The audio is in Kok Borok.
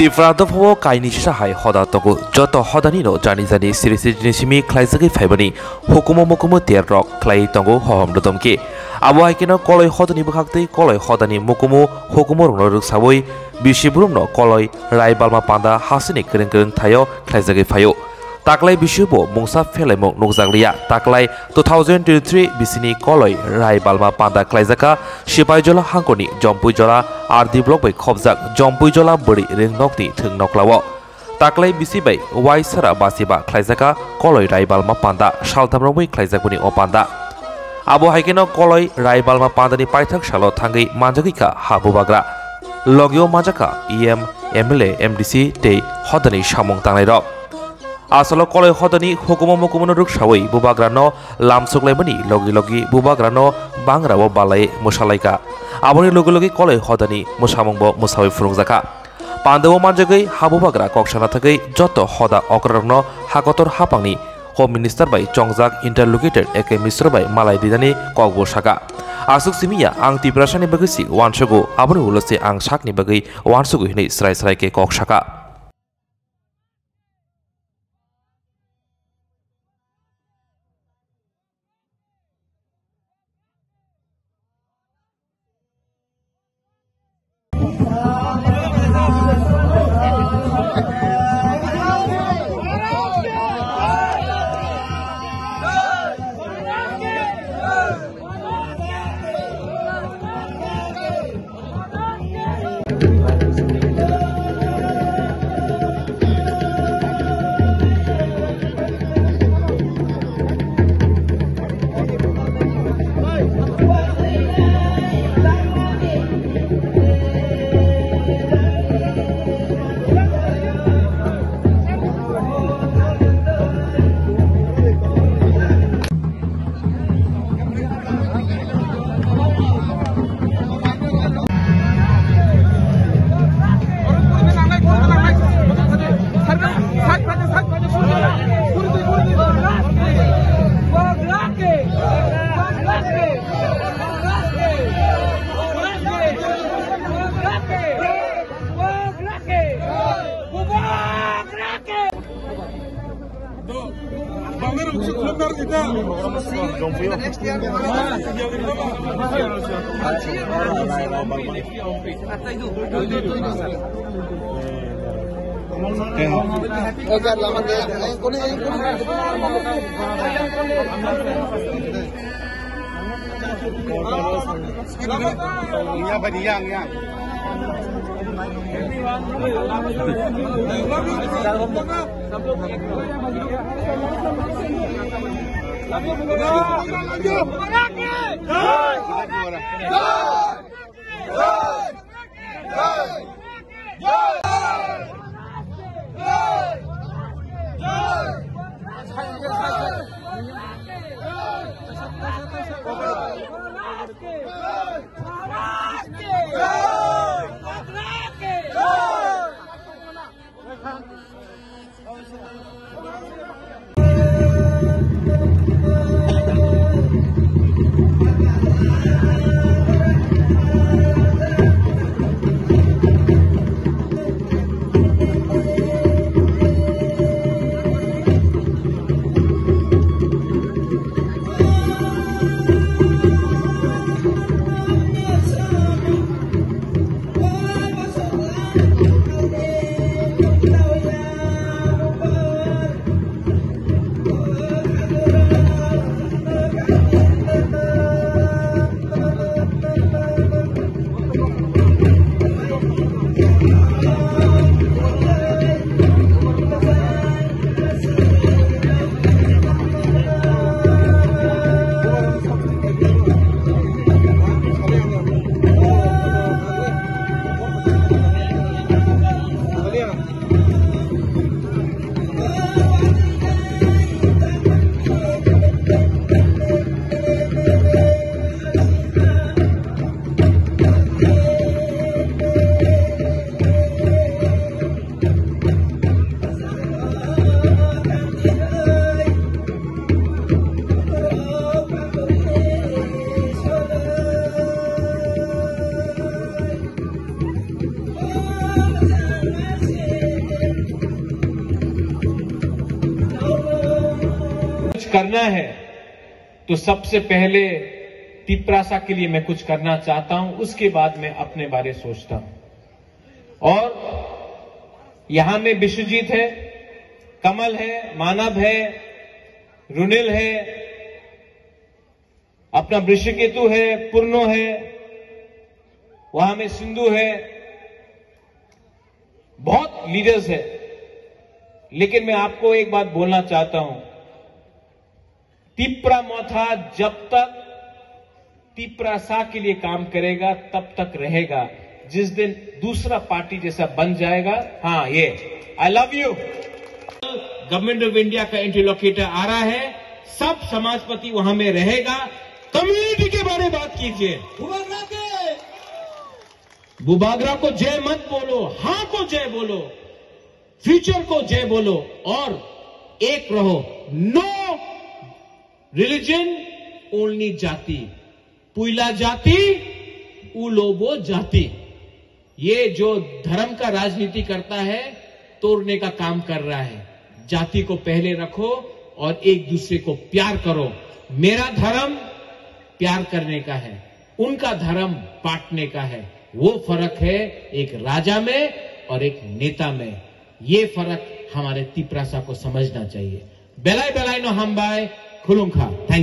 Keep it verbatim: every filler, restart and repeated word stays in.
Tipra dophao kaini sisa hai hoda tongo, joto hodani no jani jani siri siri jini simi khlaijagwi phaimani hukumu mukumu tiyar rok khlai tongo hohom dodom khe. Abo hai kheno Koloi hodani bwkhak tei Koloi hodani mukumu hukumu rokno rwksawi bisi burumno Koloi Rai Balma Panda hasini kwrwng kwrwng thaio khlaijagwi phaio. Taklai bisi bo mungsa phelaimung nukjakliya. Taklai two thousand twenty-three bisini Koloi Rai Balma Panda khlaijaka Sipaijola hangkoni Jompuijola R D block bai khopjak Jompuijola bwrwi rwng nokni thwng noklao. Taklai bisi bai Waisara basiba khlaijaka Koloi Rai Balma Panda saltham romwi khlaijakmani o panda. Abo hai kheno Koloi Rai Balma Pandani paithak salo thangwi manjagwi kha ha bubagra. Logio manjakha E M, M L A, M D C tei hodani samung tangnairok. Asalo Koloi hodani hukumu mukumu no rwksawi bubagra no lamsuklaimani logi logi bubagra no bangrao balai mwsalaikha. Aboni logi logi Koloi hodani mwsamung bo mwsawi phwrwngjakha. Pandao manjagwi ha bubagra kok sana thagwi joto hoda okrarokno ha kotor hapangni Home Minister bai chongjak interlocutor A K Misra bai malai dinani kokbo saka. Aswk simi ya, ang Tiprasani bagwi si uansugo, aboni ulo se ang sakni bagwi uansugo hinwi srai srai khe kok saka. है, तो सबसे पहले तिपरासा के लिए मैं कुछ करना चाहता हूं, उसके बाद मैं अपने बारे सोचता हूं। और यहां में विश्वजीत है, कमल है, मानव है, रुनिल है, अपना वृषकेतु है, पूर्णो है, वहां में सिंधु है, बहुत लीडर्स है। लेकिन मैं आपको एक बात बोलना चाहता हूं, तिपरा मोथा जब तक तिपरासा के लिए काम करेगा, तब तक रहेगा। जिस दिन दूसरा पार्टी जैसा बन जाएगा, हाँ, ये, I love you। Government of India का इंटरलोकेटर आ रहा है, सब समाजपति वहां में रहेगा। कम्युनिटी के बारे में बात कीजिए। बुबागरा को जय मत बोलो, हाँ को जय बोलो, फ्यूचर को जय बोलो और एक रहो। No religion, only जाति। पुइला जाति, उलोबो जाति। ये जो धर्म का राजनीति करता है, तोड़ने का काम कर रहा है। जाति को पहले रखो और एक दूसरे को प्यार करो। मेरा धर्म प्यार करने का है, उनका धर्म बांटने का है। वो फर्क है एक राजा में और एक नेता में। ये फर्क हमारे तिपरासा को समझना चाहिए। Belai belai no hambai, khulumkha। Thank you।